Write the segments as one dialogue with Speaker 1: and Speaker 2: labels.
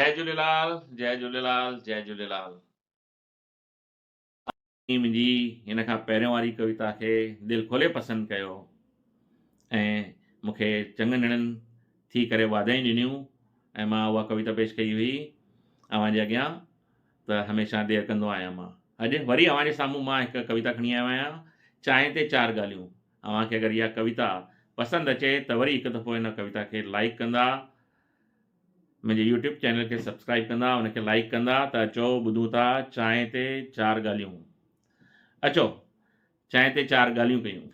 Speaker 1: جئي جهوليلال جئي جهوليلال جئي جهوليلال. منهنجي هن کان پهريون واري ڪويتا کي دل کولي پسند ڪيو ۽ مون کي چڱن ڄڻن ٿي ڪري واڌايون ڏنيون ۽ مان اها ڪويتا پيش ڪئي هئي اوهان جي اڳيان ته هميشه دير ڪندو آهيان مان اڄ وري اوهان جي سامهون مان هڪ ڪويتا کڻي آيو آهيان چانهه تي چار ڳالهيون اوهان کي اگر اها ڪويتا پسند اچي ته وري هڪ دفعو هن ڪويتا کي لائيڪ ڪندا منهنجي يوٽيوب چينل کي سبسڪرائب ڪندا ان کي لائيڪ ڪندا ته اچو ٻڌون ٿا چانهه تي چار ڳالهيون اچو چانهه تي چار ڳالهيون ڪيون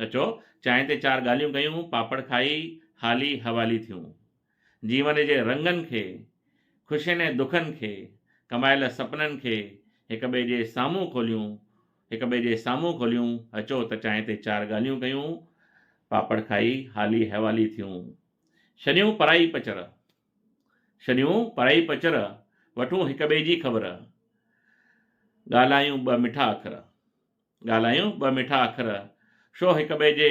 Speaker 1: اچو چانهه تي چار ڳالهيون ڪيون پاپڙ کائي حالي حوالي ٿيون جيون جي رنگن کي خوشين ۽ دکن کي ڪمايل سپنن کي هڪ ٻئي جي سامهون کوليون هڪ ٻئي جي سامهون کوليون اچو ته چانهه تي چار ڳالهيون ڪيون پاپڙ کائي حالي حوالي ٿيون ڇڏيون پرائي پچر، ڇڏيون پرائي پچر، وٺون هڪٻئي جي خبر، ڳالهايون ٻه مٺا اکر، ڳالهايون ٻه مٺا اکر، شو هڪٻئي جي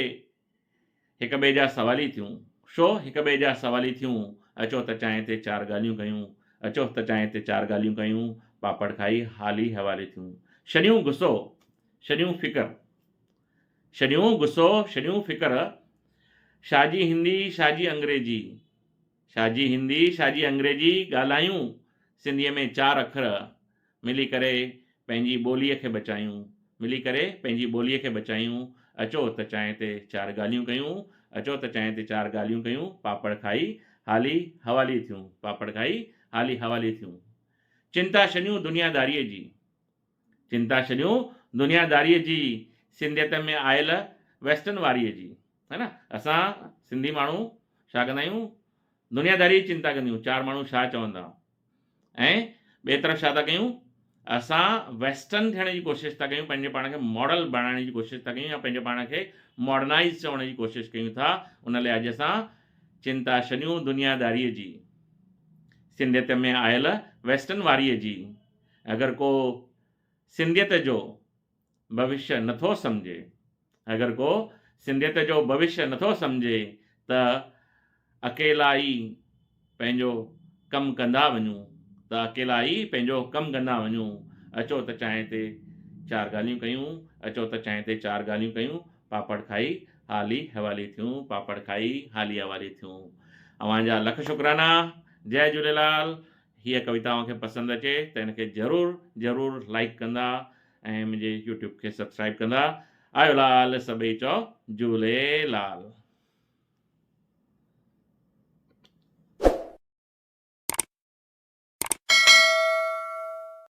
Speaker 1: هڪٻئي جا سوالي ٿيون، شو هڪٻئي جا سوالي ٿيون، اچو ته چانهه تي چار ڳالهيون ڪيون، اچو ته چانهه تي چار ڳالهيون ڪيون، پاپڙ کائي حالي حوالي ٿيون، ڇڏيون غصو، ڇڏيون فڪر. ڇڏيون غصو، ڇڏيون فڪر، شاهجي هندي، شاهجي انگريزي، شاهجي هندي، شاهجي انگريزي، ڳالهايون سنڌيء ۾ چار اکر، ملي ڪري پنهنجي ٻوليء کي بچايون، ملي ڪري پنهنجي ٻوليء کي بچايون، اچو ته چانهه تي چار ڳالهيون ڪيون، اچو ته چانهه تي چار ڳالهيون ڪيون، پاپڙ کائي حالي حوالي ٿيون، پاپڙ کائي حالي حوالي ٿيون. چنتا ڇڏيون دنياداريء جي. چنتا ڇڏيون دنياداريء جي، سنڌيت ۾ آيل ويسٽرن واريء جي. ها نه اسان سنڌي ماڻهو ڇا ڪندا آهيون دنياداريء جي چنتا ڪندا آهيون چار ماڻهو ڇا چوندا ۽ ٻئي طرف ڇا ٿا ڪيون اسان ويسٽرن ٿيڻ جي ڪوشش ٿا ڪيون پنهنجي پاڻ کي ماڊل بڻائڻ جي ڪوشش ٿا ڪيون يا پنهنجي پاڻ کي ماڊرنائز چوڻ جي ڪوشش ڪيون ٿا ان لاء اڄ اسان چنتا ڇڏيون دنياداريء جي سنڌيت ۾ آيل ويسٽرن واريء جي. اگر ڪو سنڌيت جو ڀوشيه نٿو سمجهي، اگر ڪو سنڌيت جو ڀوشيه نٿو سمجهي ته اڪيلا ئي پنهنجو ڪم ڪندا وڃون ته اڪيلا ئي پنهنجو ڪم ڪندا وڃون. اچو ته چانهه تي چار ڳالهيون ڪيون، اچو ته چانهه تي چار ڳالهيون ڪيون، پاپڙ کائي حالي حوالي ٿيون، پاپڙ کائي حالي حوالي ٿيون. اوهان جا لک شڪرانا. جئي جهوليلال. هيء ڪويتا اوهان کي پسند اچي ته هن کي ضرور ضرور لائيڪ ڪندا ۽ منهنجي يوٽيوب کي سبسڪرائيب ڪندا. آيو لال سڀئي چئو جهوليلال.